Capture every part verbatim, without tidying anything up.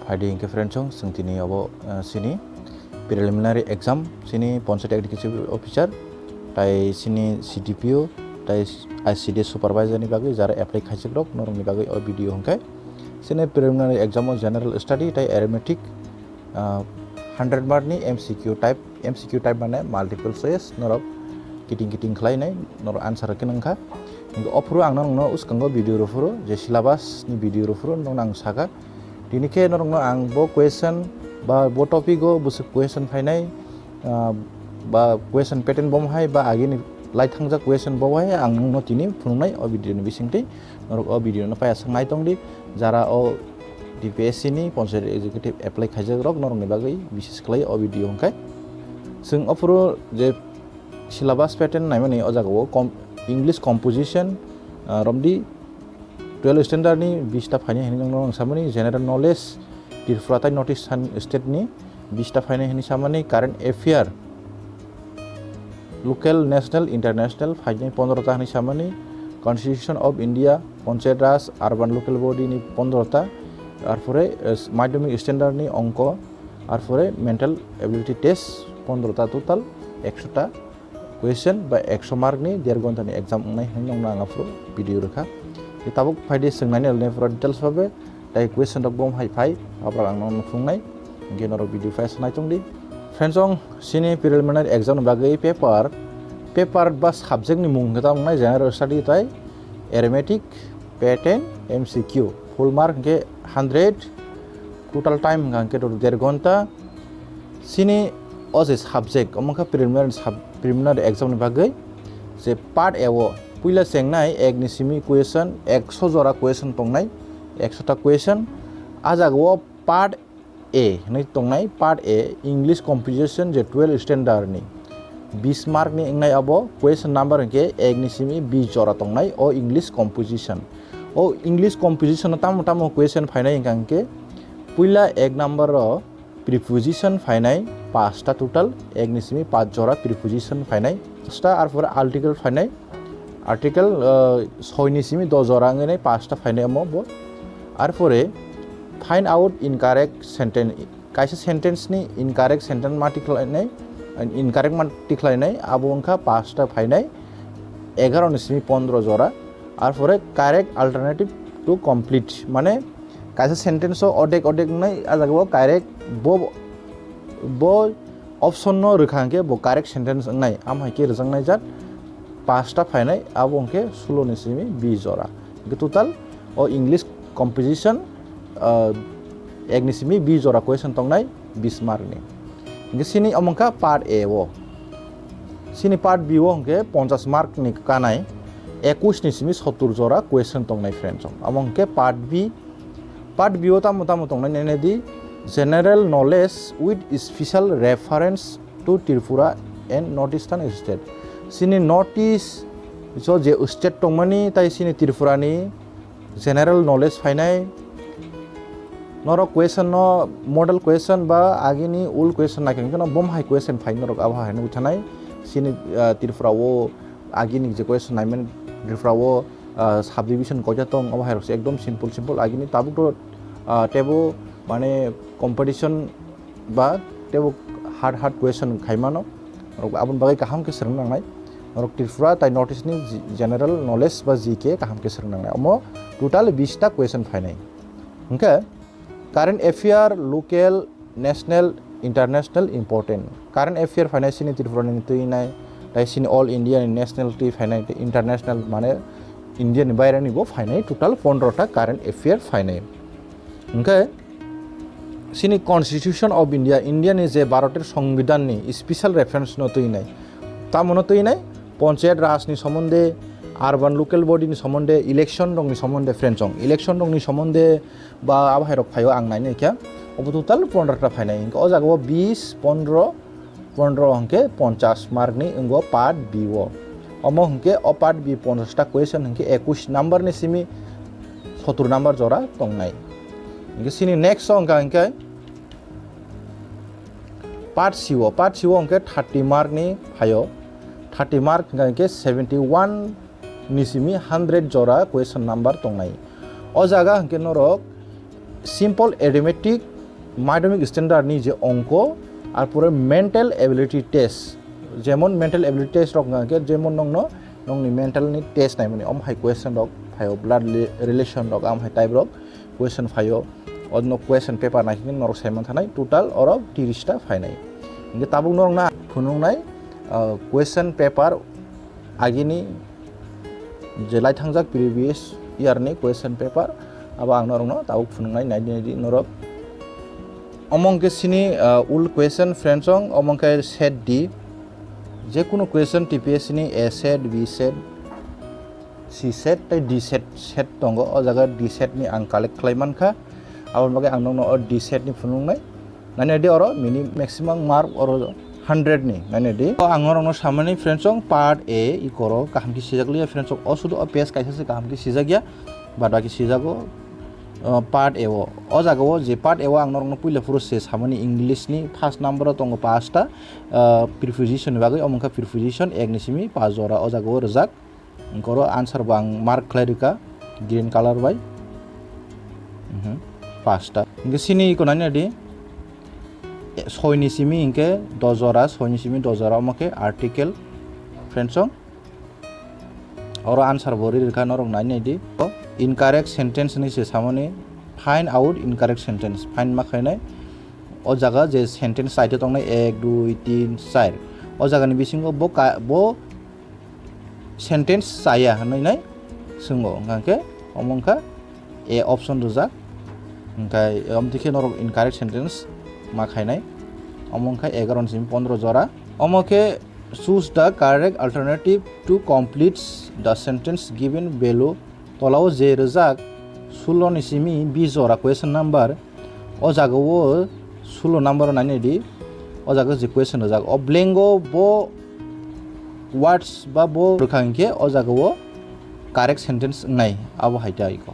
Phaidi hinkhe friends, chwng tini obo, eh, sini preliminary exam, sini Panchayat Executive Officer, tai sini C D P O, tai I C D S supervisor ni bagwi jara apply khaijakrok norokni bagwi o video hinkhe. Sini preliminary exam o general study tai arithmetic, ah, hundred mark ni M C Q type, M C Q type mane multiple choice, norok kiting kiting khlainai, norok answer khe nangkha. Hinkhe ophuru ang norokno uskango video rw phuru, je syllabus ni video rw phuru norokno ang saka. Tini khe norokno ang bo question ba bo topic o bwswk question phainai, ah, ba question pattern bo hai ba agini lai thangjak question bo hai ang nokno tini phunuknai o video ni bisingtwi. Norok o video no paya swk nai tongdi, jara o D P S C ni Panchayat Executive apply khaijakrok norokni bagwi bises khlai o video hinkhe. Chwng ophuru je syllabus pattern naimani o jaga o com-, English composition, ah, romdi twelve standard ni bista phainai hinwi nokno ang samani, general knowledge Tripura tai North Eastern state ni bista phainai hinwi samani, current affair local, national, international phainai pondro ta hinwi samani, Constitution of India, Panchayat Raj, Urban Local Body ni pondro ta, arpore, eh, madhyamik standard ni ongko, arpore mental ability test pondro ta, total ekso ta question ba ekso mark ni der ghonta ni exam wngnai hinwi nokno ang aphuru video rwkha. Tei tabuk phaidi swngnani alni pura details babe tai question rok bo hai phai, aborok ang nokno phunuknai, hinkhe norok video phai sanai tongdi. Friends, ong sini preliminary exam ni bagwi paper, paper ba subject ni mung khe tamo wngnai general study tai arithmetic, pattern, M C Q, full mark hinkhe hundred, total time hinkhe der ghonta. Sini o je subject, omo khe preliminary sub-, preliminary exam ni bagwi je part A o puila chengnai ek ni simi question, ekso jora question tongnai, ekso ta question. A jaga o part A hinwi tongnai, part A English composition je twelve standard ni bis mark ni wngnai abo question number hinkhe ek ni simi bis jora tongnai o English composition. O English composition o tamo tamo question phainai hinkha hinkhe puila ek number o preposition phainai pasta total, ek ni simi paanch jora preposition phainai. Pasta arpore article phainai, article, ah, soi ni simi dos jora wngwi nai pasta phainai omo bo. Arpore find out incorrect sentence, kaisa sentence ni incorrect sentence ma tikhlainai, incorrect ma tikhlainai, abo wngkha pasta phainai egaro ni simi pondro jora. Arpore correct alternative to complete, mane kaisa sentence o odek odek wngnai, a jaga o correct bo, bo option no rwkha hinkhe bo correct sentence wngnai, amo hai khe rwjaknai jat pasta phainai, abo hinkhe sulo ni simi bis jora. Hinkhe total o English composition, ah, ek ni simi bis jora question tongnai bis mark ni. Hinkhe sini omo wngkha part A o. Sini part B o hinkhe ponchash mark ni kanai ekush ni simi sottur jora question tongnai friends. Omo hinkhe part B. Part B o tamo tamo tongnai nainai di, general knowledge with special reference to Tripura and North Eastern state. Sini North East so je state tongmani tai sini Tripura ni general knowledge phainai. Norok question no model question ba agini old question naikhe no bom hai question phai norok abo hai no uthanai. Sini, ah, Tripura o agini je question naimani Tripura o, ah, subdivision koita tong, abo hai rok se ekdom simple simple agini tabuk to, ah, tebo mane competition ba tebo hard hard question khaimano. Norok aboni bagwi kaham khe swrwng nangnai. Norok Tripura tai North East ni general knowledge ba G K kaham khe swrwng nangnai. Omo total bis ta question phainai. Hinkhe current affair, local, national, international important. Current affair phainai sini Tripura ni twi nai, tai sini all India ni national twi phainai, tei international mane India ni baire ni bo phainai, total pondro ta current affair phainai. Hinkhe sini Constitution of India, India ni je Bharat er Songbidan ni special reference no twi nai, tamo no twi nai, Panchayat Raj ni somonde, urban local body ni somonde, election rok ni somonde, friends, election rok ni somonde, ba abo hai rok phaio ang nainai khe, obo total pondro ta phainai, hinkhe o jaga o bis, pondro, pondro hinkhe ponchash mark ni wngo part B o. Omo hinkhe o part B ponchash ta question hinkhe ekush number ni simi sottur number jora tongnai. Hinkhe sini next o wngkha hinkhe part C o, part C o hinkhe thirty mark ni phaio, thirty mark hinkhe seventy one ni simi hundred jora question number tongnai. O jaga hinkhe norok simple arithmetic Madhyamik standard ni je ongko, arpore mental ability test, jemon mental ability test rok hwnka khe jemon nongno nongni mental ni test naimani, omo hai question rok phaio, blood li-, relation rok, am hai type rok question phaio. Odno question paper naikhe norok saiman thanai, total oro tiris ta phainai. Hingke tabuk norok na phunuknai, ah, question paper agini je lai thangjak previous year ni question paper, abo ang norokno tabuk phunuknai, naidi naidi norok. Omo hwnkhe sini, ah, ul question, friends, ong, omo hwnkhe set D, jekunu question T P S C ni A set, B set, C set tei D set, set tongo. O jaga D set ni ang collect khlai mankha. Aboni bagwi ang nokno o D set ni phunuknai. Nani di oro mini maximum mark oro hundred ni nani di. O ang norokno samani, friends, ong, part A i koro kaham khe sijak liya, friends, ong, o sudu o page kaisa se kaham khe sijak ya, bad baki sijago, uh, part A o. O jaga o je part A o ang norokno puila phuru se samani, English ni first number o tongo pasta, uh, preposition ni bagwi, omo wngkha preposition ek ni simi pa jora o jaga o rijak. Hwnkhe oro answer bo ang mark khlai rwkha green color bai. Mhm. Pasta. Hwnkhe sini iko nani di, e, soi ni simi hwnkhe dos jora, soi ni simi dos jora, omo khe article, friends, ong. Oro answer bo ri rwkha, norok nai nai di. Incorrect sentence hinwi se samani, find out incorrect sentence. Find ma khainai. O jaga je sentence saite tongnai ek, dui, tin, char. O jagani bisingo bo ka-, bo sentence chaya hinwi nai swngo. Hwnkha khe omo wngkha A option rijak. Hwnkhe omo dikhe norok incorrect sentence ma khainai. Omo wngkha egaroh ni simi pondro jora. Omo khe choose the correct alternative to complete the sentence given below. Tola o je rijak sulo ni simi bis jora question number. O jaga o sulo number o nai nai di. O jaga je question rijak, o blank o bo words ba bo rwkha hinkhe o jaga o correct sentence wngnai, abo hai ta iko.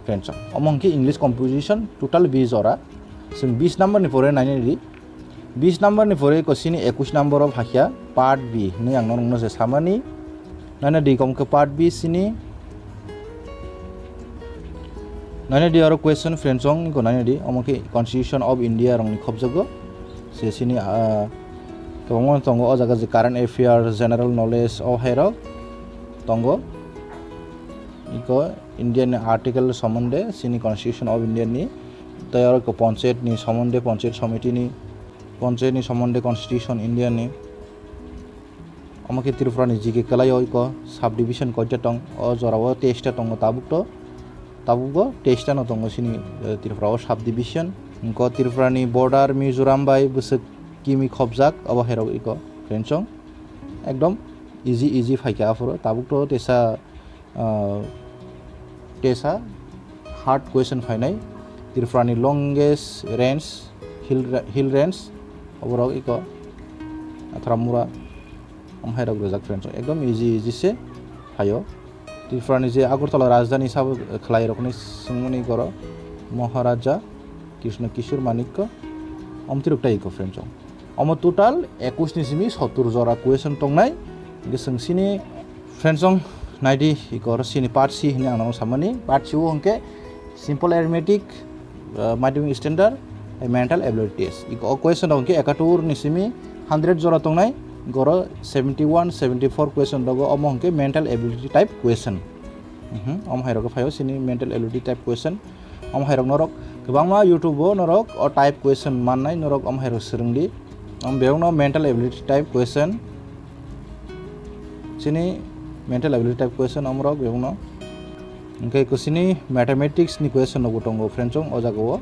Friends, omo hinkhe English composition total bis jora. Chwng bis number ni pore nai nai di. Bis number ni pore ko sini ekush number o phakya part B hinwi ang norokno se samani. Nai nai di kom khe part B sini. Nai nai di oro question, friends, ong ko nai nai di, omo khe Constitution of India rokni khobjago. Se sini, ah, kwbangma tongo o jaga je current affair, general knowledge o hai rok tongo. Iko Indian article somonde sini Constitution of India ni, tei oro ko panchayat ni somonde, panchayat somiti ni, panchayat ni somonde Constitution India ni. Omo khe Tripura ni G K kwlai o iko subdivision koita tong, o jora o teista tongo tabuk to, tabuk bo teista no tongo sini, eh, Tripura o subdivision. Iko Tripura ni border Mizoram bai bwswk kimi khobjak, obo hai rok iko, friends, ong. Ekdom easy, easy phaikha aphuru, tabuk to tesa, ah, tesa hard question phainai. Tripura ni longest range, hill ra-, hill range, oborok iko Atharamura, omo hai rok rijak, friends. Ekdom easy, easy se phaio. Tripura ni je Agartala rajdhani sabo khlai rokni swngmani goro Maharaja Krishna Kishore Manikya, omtirok tai iko, friends. Omo total ekush ni simi sottur jora question tongnai. Hingke chwng sini, friends, ong naidi, iko oro sini part C hinwi ang nang samani. Part C o hingke simple arithmetic, uh, madhyamik standard, hai mental ability test. Iko o question rok hingke ekatur ni simi hundred jora tongnai, iko oro seventy one, seventy four question rogo, omo hingke mental ability type question. Mhm, omo hai rogo phaio sini mental ability type question. Omo hai rok norok kwbangma YouTube o norok o type question mannai, norok omo hai rok swrwng di. Omo bebak no mental ability type question. Chini mental ability type question omo rok bebak no. Hingke kusini mathematics ni question rok bo tongo, friends, o jaga o.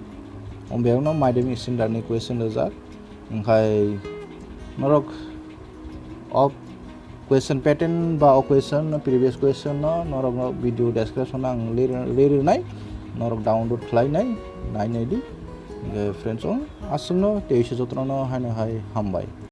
Omo bebak no madhyamik standard ni question rijak. Hingke norok o question pattern ba o question, previous question no norok no video description o ang lir-, lirinai, norok download khlainai, nainai di. Hingke friends, o aswk no tei se jotono haino hai hambai.